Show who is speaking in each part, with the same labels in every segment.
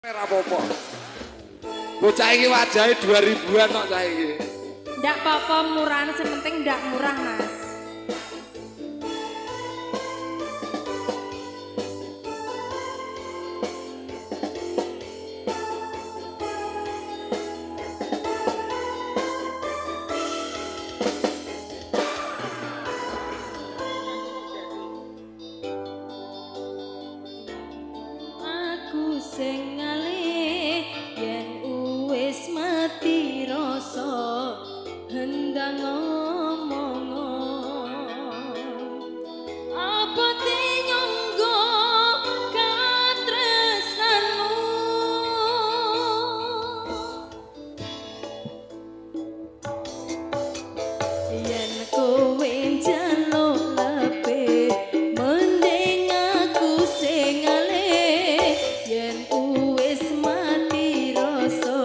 Speaker 1: Ora apa-apa. Bocah iki wajahe 2000-an kok cah iki.
Speaker 2: Ndak apa-apa murahan, sing penting ndak murah, Mas. Aku sing ngalih yen wis mati rasa hendang ngomong apa tinyonggo katresnanmu yen kowe njaluk lebih mending aku sing ngalih yen wis mati rasa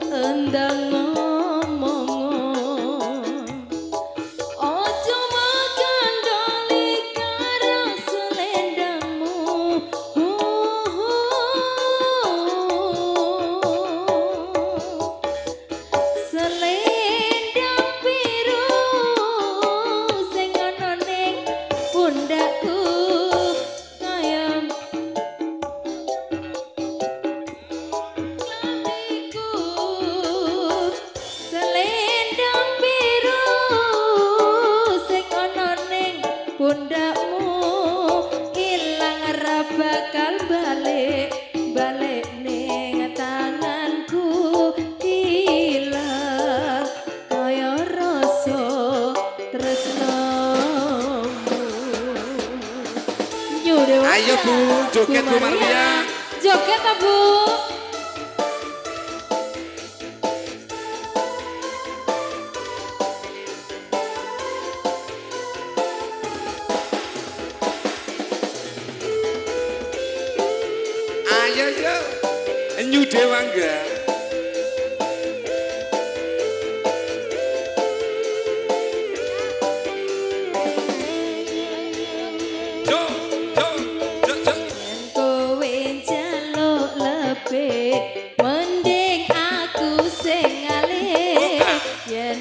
Speaker 2: endang ngomong ojo megandoli karo selendangmu selendang biru sing ana ning pundakku kaya klambiku selendang biru sing ana ning pundakmu ilang ra bakal balik balik ning tanganku ilang kaya rasa tresnamu.
Speaker 1: Ayo Bu, joget Bu Marlia.
Speaker 2: Joget ta Bu?
Speaker 1: Ayo yo. New Dewangga. Jo jo jo jo.
Speaker 2: Yen kowe njaluk lebih mending aku sing ngalih yen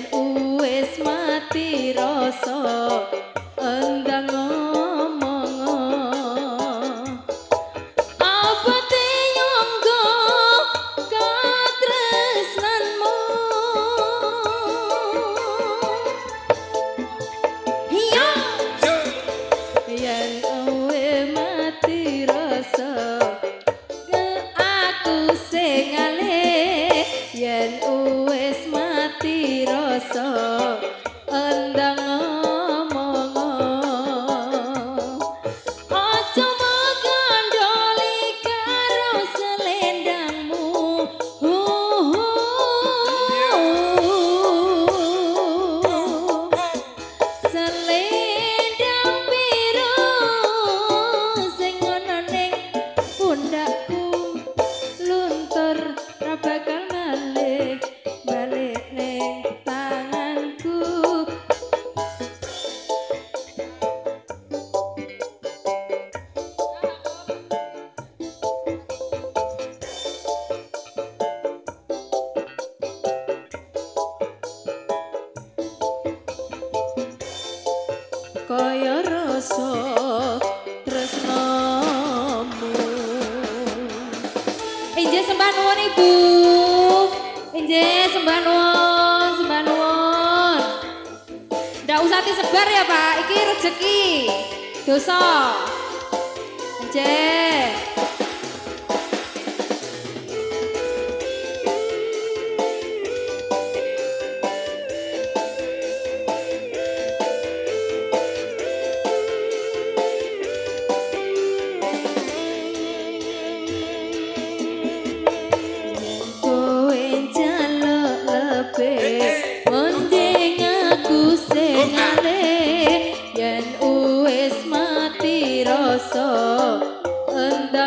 Speaker 2: wis mati rasa endang ngomong apa tinyonggo katresnanmu iya
Speaker 1: Jo.
Speaker 2: yen kowe mati rasa aku sing ngalih yen wis mati rasa endang ngomong ojo megandoli karo selendangmu selendang biru sing ana ning pundakku luntur ra bakal balik balik ning tanganku. Kaya rasa tresnamu. Injih sembah nuwun Ibu. Injih sembah nuwun, sembah nuwun. Ndak usah disebar ya Pak, iki rezeki. Dosa. Injih. Kowe njaluk lebih mending aku sing ngalih yen wis mati rasa endang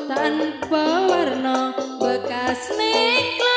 Speaker 2: Tanpa warna bekas ning.